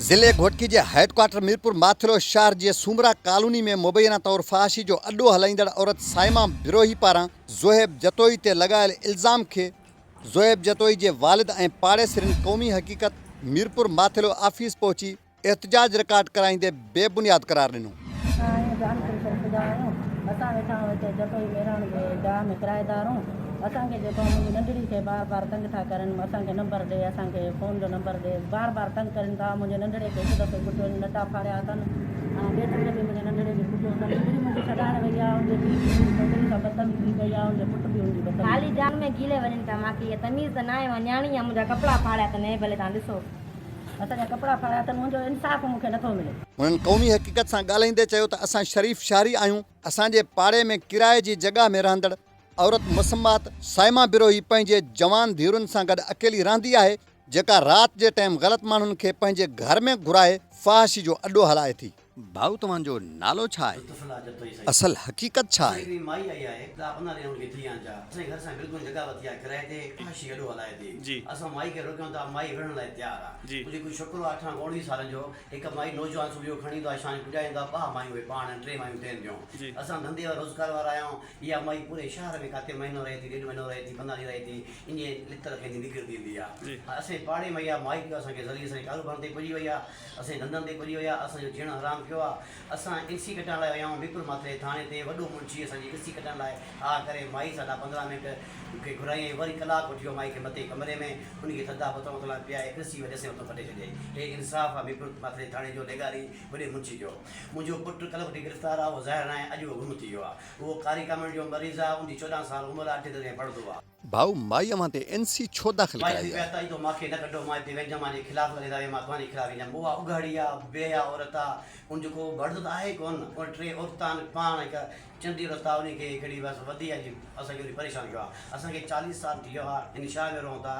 ضلعي گهوٽڪي جي head quarter Mirpur Mathelo شهر جي سومرا ڪالوني ۾ مبينا طور فحاشي جو اڏو هلائيندڙ عورت صائمه بروهي پاران زوهيب جتوئي تي لڳايل الزام کي زوهيب جتوئي جي والد ۽ پاڙيسرين قومي حقيقت ميرپور ماٿيلو آفيس پهچي احتجاج رڪارڊ ڪرائيندي بي بنياد قرار ڏنو. اسان آهيون جانپور شريف جا آهيون اسان ويٺا آهيون هتي جتوئي ميراڻ جي جاء ۾ ڪرائيدار هون اسان کي جيڪو منهنجي ننڍڙي کي بار بار تنگ ٿا ڪرن اسان کي نمبر ڏي اسان کي فون جو نمبر ڏي بار بار تنگ ڪرين ٿا منهنجي ننڍڙي کي هڪ دفعي ڪٽيو ان لٽا ڦاڙيا اٿن ۽ ٻئي دفعي به منهنجي ننڍڙي کي ڪٽيو اٿن ننڍڙي منهنجي ڇڏائڻ وئي آهي ان جي پيء به ان ڇوڪري سان بدتميزي ڪئي آهي ان جو پٽ به ان جي بدتميزي خالي جان ۾ گهيلي وڃن ٿا مان کي اها تميز ته ناهي مان نياڻي آهيان منهنجا ڪپڙا ڦاڙيا اٿن هي ڀلي توهان ڏسو. اسان جا ڪپڙا ڦاڙيا اٿن، منهنجو انصاف مون کي نٿو ملي. هنن قومي حقيقت سان ڳالهائيندي چيو ته اسان شريف شهري آهيون، اسان جي پاڙي ۾ ڪرائي جي جڳهه ۾ رهندڙ عورت مسمات صائمه بروهي پنهنجي جوان ڌيئرن سان گڏ اڪيلي رهندي آهي، جيڪا رات جي ٽائيم غلط ماڻهن کي پنهنجي گهر ۾ گهرائي فحاشي جو اڏو هلائي ٿي. ڀائو توهان جو نالو ڇا آهي؟ اصل حقيقت ڇا آهي؟ اسان جي ڌنڌن تي پڄي ويا، اسان جو جيئڻ حرام ٿيو آ، اسان اي سي ڪٽائڻ لاء ويا آهيون ميرپور ماٿري ٿاڻي تي وڏو منشي اسان جي اي سي ڪٽائڻ لاء آ ڪري مائي ساڍا 15 منٽ کي گهرايائين وري ڪلاڪ وٺي ويو مائي کي مٿي ڪمري ۾ ان کي ٿڌا پتڻ وتڻ پيائي اي سي وري اسين اتان ڪڍي ڇڏيائين هي انصاف آ ميرپور ماٿري ٿاڻي جو لغاري وڏي منشي جو منهنجو پٽ ڪلهه وٺي گرفتار آ اهو ظاهر ناهي اڄ اهو گم ٿي ويو آ اهو ڪاري ڪامڻ جو مريض آ ان جي 14 سال عمر آ اٺين درجي ۾ پڙهندو آ. ڀائو مائي اوهان تي اين سي ڇو داخل مائي ڪرائي پيا آهي؟ ته ايندو ماکي نه ڪڍو مان هتي وينجم مان جي خلاف ڳالهيندا ويا مان توهان جي خلاف وينجم اها اگهاڙي آ بي حيا عورت آ ان جو ڪو مرد ته آهي ڪون ان ٽي عورتان پاڻ هڪ چنڊي عورت آ انهي کي هڪڙي بس وڌي آ جي اسان کي انهي پريشان ڪيو آ اسان کي 40 سال ٿي ويو آ هن شهر ۾ رهون ٿا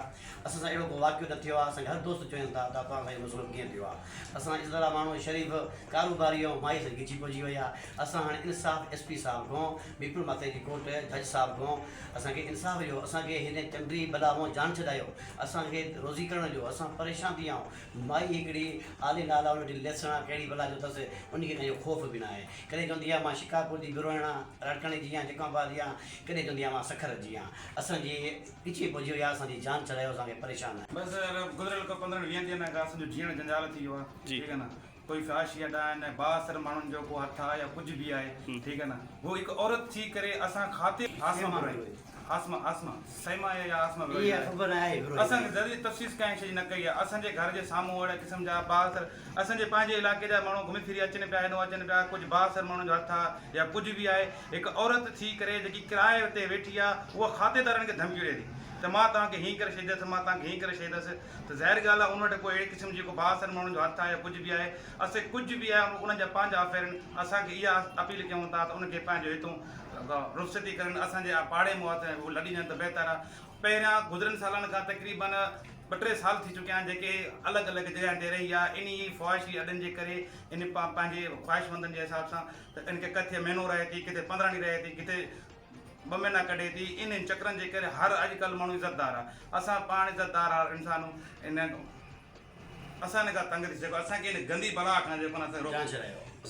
اسان سان اهڙو ڪو واقعو نه ٿيو آ اسان کي هر دوست چون ٿا ته توهان سان اهو مسئلو ڪيئن ٿيو آ اسان عزت وارا ماڻهو شريف ڪاروباري آهيون مائي اسان جي ڳچي پئجي وئي آ اسان هاڻي انصاف ايس پي صاحب کان ميرپور ماٿري جي ڪورٽ جج صاحب کان اسان کي انصاف ڏيو اسان کي هن چنڊي بلا مون جان ڇڏايو اسان کي روزي ڪرڻ ڏيو اسان پريشان ٿي ويا آهيون مائي هڪڙي آلي نالا ان وٽ ليسڻ آ ڪهڙي بلا جو اٿس ان کي ڪنهن جو خوف به ناهي ڪڏهن چوندي آ مان شڪارپور جي بروهڻ آ لاڙڪاڻي جي آ جيڪب آباد جي آ ڪڏهن چوندي آ مان سکر جي آ اسان جي ڳچي پئجي وئي آ اسان جي جان ڇڏايو اسان کي پريشان بس گذريل ڪو 15 ويهن ڏينهن کان اسان جو جيئڻ جنجال ٿي ويو آ ٺيڪ آ نه ڪوئي فحاشي اڏا آهن ۽ بااثر ماڻهن جو ڪو هٿ آهي يا ڪجهه به آهي ٺيڪ آهي نه هو هڪ عورت ٿي ڪري اسان خاطر عاصمه بروهي عاصمه عاصمه سيما آهي يا عاصمه بروهي آهي اسان کي ذري تفصيص ڪنهن شيء جي نه ڪئي آهي اسان جي گهر جي سامهون اهڙا قسم جا بااثر اسان جي پنهنجي علائقي جا ماڻهو گهمي ڦري اچن پيا هيڏو اچن پيا ڪجهه بااثر ماڻهن جو هٿ آهي يا ڪجهه به آهي هڪ عورت ٿي ڪري جيڪي ڪرائي تي ويٺي آهي اها کاتيدارن کي ڌمڪيون ڏئي ٿي ته مان توهان کي هيئن ڪري ڇڏيندس مان توهان کي هيئن ڪري ڇڏيندس ته ظاهر ڳالهه آهي ان وٽ ڪو اهڙي قسم جي ڪو بااثر ماڻهن جو هٿ آهي يا ڪجهه به آهي اسي ڪجهه به آهي انهن جا پنهنجا افيئر آهن اسان کي اها اپيل ڪيون ٿا ته ان کي پنهنجو هتون رخصتي ڪرن اسان جي پاڙي مون هٿ هو لڏي وڃن ته بهتر آهي پهريان گذريل سالن کان تقريبن ٻه ٽي سال ٿي چڪيا آهن جيڪي الڳ الڳ جڳهين تي رهي آهي انهي فحاشي اڏن جي ڪري ان پنهنجي خواهشمندن جي حساب سان ته ان کي ڪٿي مهينو رهي ٿي ڪٿي 15 ڏينهن رهي ٿي ڪٿي ٻه مهينا ڪڍي ٿي انهن چڪرن جي ڪري هر اڄ ڪلهه ماڻهو عزتدار آ اسان پاڻ عزتدار انسان ان اسان ان کان تنگ ٿي چڪو اسان کي ان گندي بلا کان جيڪو نه اسان روڪ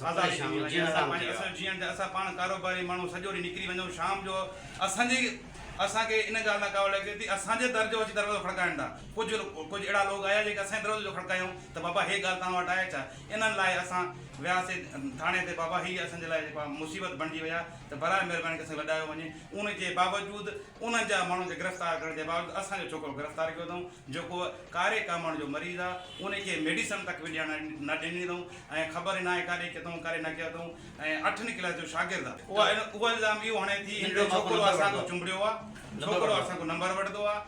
آزادي ڏني وڃي اسان پنهنجي اسان جيئڻ جا اسان پاڻ ڪاروباري ماڻهو سڄو ڏينهن نڪري وڃون شام جو اسان جي اسان کي ان ڳالهه تان ڪاوڙ لڳي ٿي اسان جي در جو اچي دروازو کڙڪائن ٿا ڪجهه ڪجهه اهڙا لوگ آيا جيڪي اسان جي دروازي جو کڙڪايائون ته بابا هي ڳالهه توهان وٽ آهي ڇا انهن لاء اسان وياسي ٿاڻي تي بابا هي اسان جي لاء جيڪو آهي مصيبت بڻجي وئي آهي ته براء مهرباني ڪري اسان کي لڏايو وڃي ان جي باوجود انهن جا ماڻهن کي گرفتار ڪرڻ جي باوجود اسان جو ڇوڪرو گرفتار ڪيو اٿئون جيڪو ڪاري ڪامڻ جو مريض آهي ان کي ميڊيسن تڪ به ڏيڻ نه ڏني اٿئون ۽ خبر ئي ناهي ڪاڏي ڪيو اٿئون ڪاڏي نه ڪيو اٿئون ۽ اٺين ڪلاس جو شاگرد آهي اها اهو الزام اهو هڻي ٿي هن جو ڇوڪرو اسان کان چنبڙيو آهي ڇوڪرو اسان کان نمبر وٺندو آهي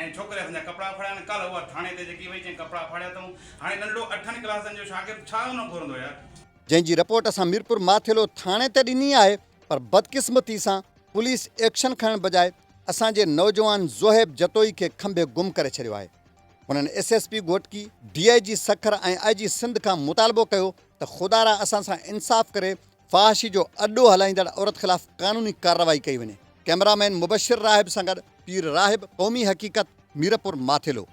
۽ ڇوڪري اسان جا ڪپڙا ڦاڙيا آهن ڪالهه اها ٿاڻي تي جيڪي وئي چيائين ڪپڙا ڦاڙيا اٿئون هاڻي ننڍڙو اٺن ڪلاسن جو شاگرد ڇا ان گهرندو يار. جنهن جي رپورٽ اسان ميرپور ماٿيلو ٿاڻي تي ڏني آهي پر بدقسمتي سان پوليس ايڪشن کڻڻ بجاء اسان جي نوجوان زوهيب جتوئي کي کنڀي گم ڪري ڇڏيو آهي. هنن S S P Ghotki, D I G Sukkur ۽ I G Sindh کان مطالبو ڪيو ته خدارا اسان سان انصاف ڪري فحاشي جو اڏو هلائيندڙ عورت خلاف قانوني ڪارروائي ڪئي وڃي. ڪئميرا مين مبشر راهب سان گڏ پير راهب، قومي حقيقت، ميرپور ماٿيلو.